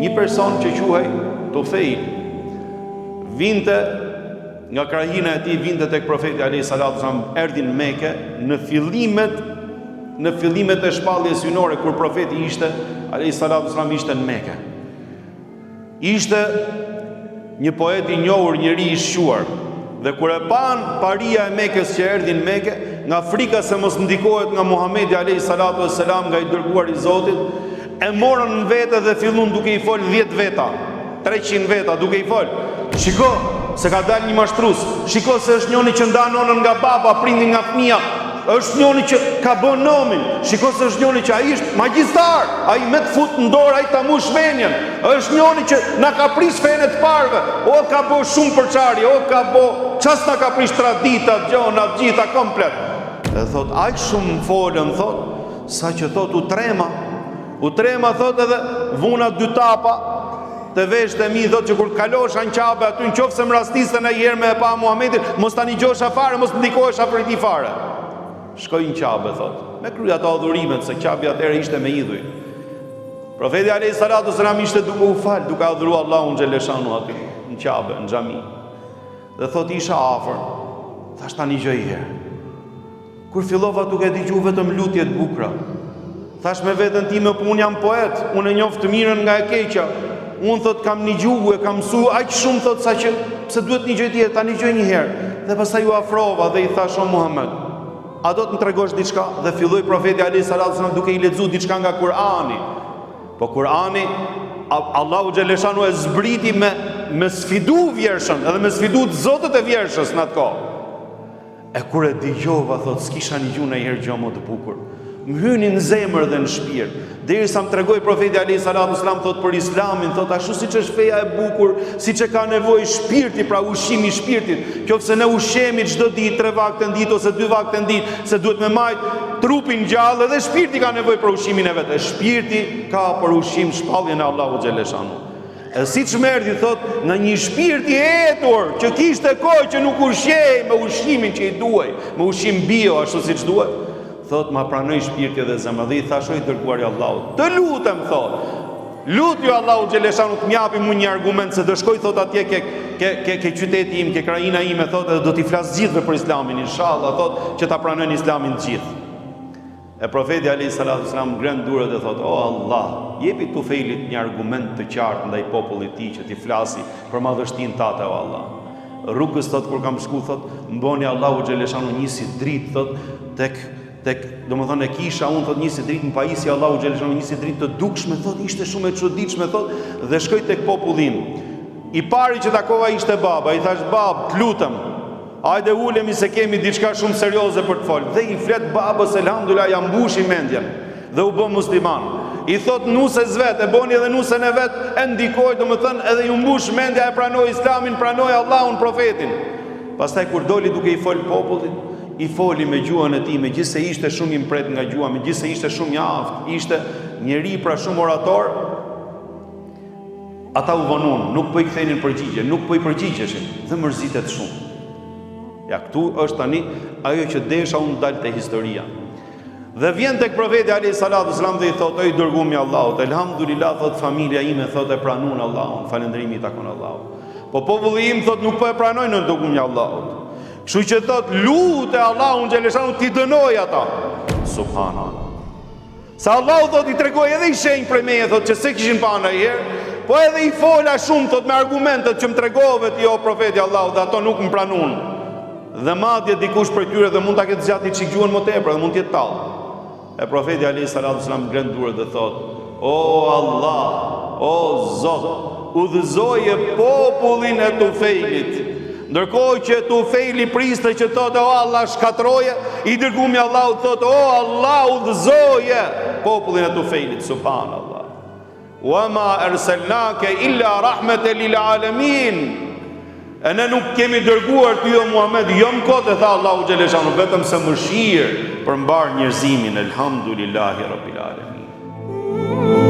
Një person që quhej Tufejl vinte nga krahina e tij vinte tek profeti alayhi salatu wasallam erdhi në Mekë në fillimet në fillimet e shpalljes hyjnore kur profeti ishte alayhi salatu wasallam ishte në Mekë. Ishte një poet i njohur, njeri i shquar. Dhe kur e panë paria e Mekës që erdhi në Mekë, nga frika se mos ndikohet nga Muhamedi alayhi salatu wassalam nga i dërguari i Zotit, e morën në vete dhe fillun duke i fol 10 veta, 300 veta duke i fol. Shiko se ka dalë një mashtrus, shiko se është njoni që ndan nonën nga baba, prindin nga fëmija, Është njoni që ka bo nomin, shiko se është njoni që ai është magjistar, ai me të fut në dorë, ai ta mush menjen, është njoni që na ka prish fenë e të parëve, o ka bo shumë përçarje, o ka bo, ça s'na ka prish traditat, gjonat, gjitha, komplet. Dhe thot, aq shumë më folën, thot, sa që thot, u trema, u trema, thot edhe, vuna dy tapa, te veshët e mi thotë që kur të kalosha në Qabe aty në qoftë se më rastiste ndonjëherë me e pa Muhamedin, mos ta nigjosha fare, mos të ndikohesha prej tij fare. Shkoj në Qabe thotë, me kry ato adhurimet se Qabja atëherë ishte me idhuj. Profeti alayhi salatu selam ishte duke u fal, duke adhuruar Allahun xheleshanu aty në Qabe, në xhami. Dhe thotë isha afër, thash ta nigjoj një herë. Kur fillova duke dëgju vetëm lutje të bukura, thash me veten time, po unë jam poet, unë e njoh të mirën nga e keqja. Unë thot kam nigju e kam mësu aq shumë thot sa që pse duhet nigjoj tjetër, ta nigjoj një herë. Dhe pastaj u afrova dhe i thash o Muhammed, a do të më tregosh diçka? Dhe filloi profeti alayhi salatu wasallam duke i lexu diçka nga Kur'ani. Po Kur'ani Allahu xheleshanu e zbriti me me sfidu vjershën, edhe me sfidu të zotët e vjershës në atë kohë. E kur e dëgjova, thotë, s'kisha nigju ndonjëherë gjë më të bukur. Më hyni në zemër dhe në shpirt. Derisa më tregoi profeti alayhi salatu selam thotë për Islamin, thotë ashtu siç është feja e bukur, siç e ka nevojë shpirti, pra ushqimi i shpirtit. Qoftë se ne ushqehemi çdo ditë tre vakte në ditë ose dy vakte në ditë, se duhet me majt trupin gjallë edhe shpirti ka nevojë për ushqimin e vet. E shpirti ka për ushqim shpalljen e Allahut xheleshanu. E siç më erdhi, thotë, nga një shpirt i etur, që kishte kohë që nuk ushqehej me ushqimin që i duhej, me ushqim bio, ashtu siç duhet, thotë, ma pranoi shpirti dhe zemra, dhe i thash o i dërguari i Allahut, të lutem, thotë, lutju Allahut xheleshanu të m'japi mu një argument, se do shkoj, thotë, atje ke, ke, ke, ke qyteti im, ke krahina ime, thotë, edhe do t'i flas gjithëve për islamin, inshallah, thotë, që ta pranojnë islamin të gjithë. E profeti alayhi salatu wasalam ngren duart dhe thotë: "O Allah, jepi Tufejlit një argument të qartë ndaj popullit të tij që t'i flasi për madhështinë tate o Allah." Rrugës thotë kur kam shku thotë, më boni Allahu xheleshanu një si dritë thotë tek tek domethënë e kisha unë thotë një si dritë më pajisi Allahu xheleshanu një si dritë të dukshme thotë ishte shumë e çuditshme thotë dhe shkoj tek populli im. I pari që takova ishte baba, i thash bab, të lutem, Hajde ulemi se kemi diçka shumë serioze për të folë. Dhe i flet babës elhamdulilah ja mbushi mendjen dhe u bë musliman. I thot nuses vet, e boni edhe nusen e vet, e ndikoi domethënë edhe ju mbush mendja e pranoi Islamin, pranoi Allahun, profetin. Pastaj kur doli duke i fol popullit, i foli me gjuhën e tij, megjithëse ishte shumë i mprehtë nga gjuha, megjithëse ishte shumë i aftë, ishte njeri pra shumë orator, Ata u vonun, nuk po i kthenin përgjigje, nuk po i përgjigjeshin dhe mërzitet shumë. Ja këtu është tani ajo që desha unë dal te historia. Dhe vjen tek profeti alayhi salatu wasalam dhe i thotë: "O i dërgumi i Allahut, elhamdulillah thot familja ime thot e pranun Allahun, falënderimi i takon Allahut. Po populli im thot nuk po e pranojnë o i dërgumi i Allahut. Kështu që thot lute Allahun xheleshanu t'i dënoj ata. Subhanallah. Se Allahu thot i tregoi edhe një shenjë prej meje thot që s'e kishin pa ndonjëherë, po edhe i fola shumë thot me argumentet që më tregove ti o profeti i Allahut dhe ato nuk më pranun. Dhe madje dikush prej tyre dhe mund ta ketë zgjat një çik gjuhën më tepër dhe mund të jetë tall. E profeti alayhi salatu selam ngren duart dhe thot: O Allah, o Zot, udhëzoje popullin e Tufejlit. Ndërkohë që Tufejli priste që thotë o Allah shkatërroje, i dërgumi i Allahut thotë o Allah udhëzoje popullin e Tufejlit, subhanallah. Wa ma arsalnaka illa rahmatan lil alamin. E ne nuk kemi dërguar ty o Muhammed, jo më kot e tha Allahu xheleshanu, vetëm se mëshirë për mbarë njerëzimin, elhamdulillahi rabbil alamin.